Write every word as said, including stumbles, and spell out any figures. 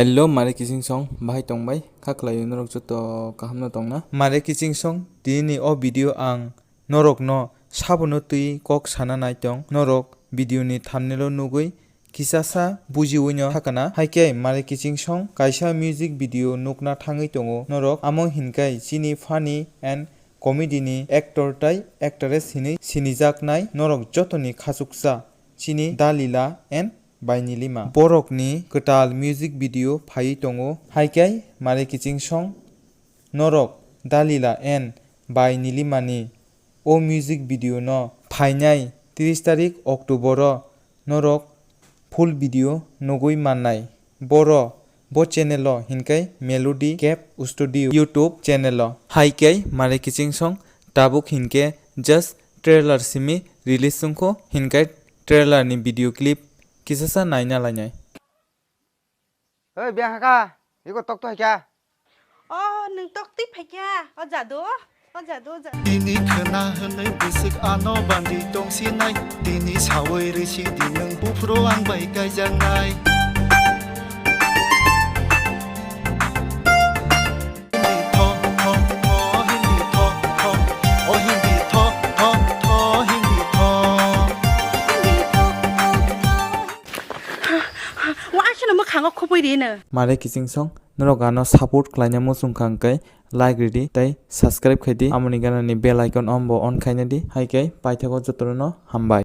Hello, Mare Kiching Song, bahai tongbai? Kha khlaio norok joto kaham no tongna? Mare Kiching Song, tini ni o video ang norok no sabono twi kok sana nai tong. Norok video ni thumbnail o nugwi kisasa bujiwi no thakana. Haikhe Mare Kiching Song kaisa music video nukna thangwi tongo norok. Amo hinkai chini funny and comedy ni actor tai actress hinwi sinijaknai norok jotoni khachuksa chini Dalila and Bai Nilima. Borokni kwtal music video phaiwi tongo. Haikhe Mare Kiching Song norok Dalila and Bai Nilimani o music video no phainai tris tarik October o norok full video nugwi mannai. Boro bo channel o hinkai Melody Cap Studio YouTube channel o. Haikhe Mare Kiching Song tabuk hinke just trailer simi release wngkho, hinkai trailer ni video clip kisasa naina lainai. Oi, biyang haka, iko tok to haikya? Oh, nung tok twi phaikya? O jadu, o jadu, o jadu. Tini khwna hwnwi bwswk ano bandi tongsinai. Tini sawi rwsi di nwng buphuru ang bai kaijaknai. Hindi tho, tho, tho, hindi tho, tho. O hindi tho, tho, tho, hindi tho. Wa asino mwkhango khubui rino. Mare Kiching Song, norok ano support khlaina muchung kha hwnkhe like ridi tei subscribe khaidi. Amoni ganani bell icon on bo on khaina di. Haikhe paithago jotono hambai.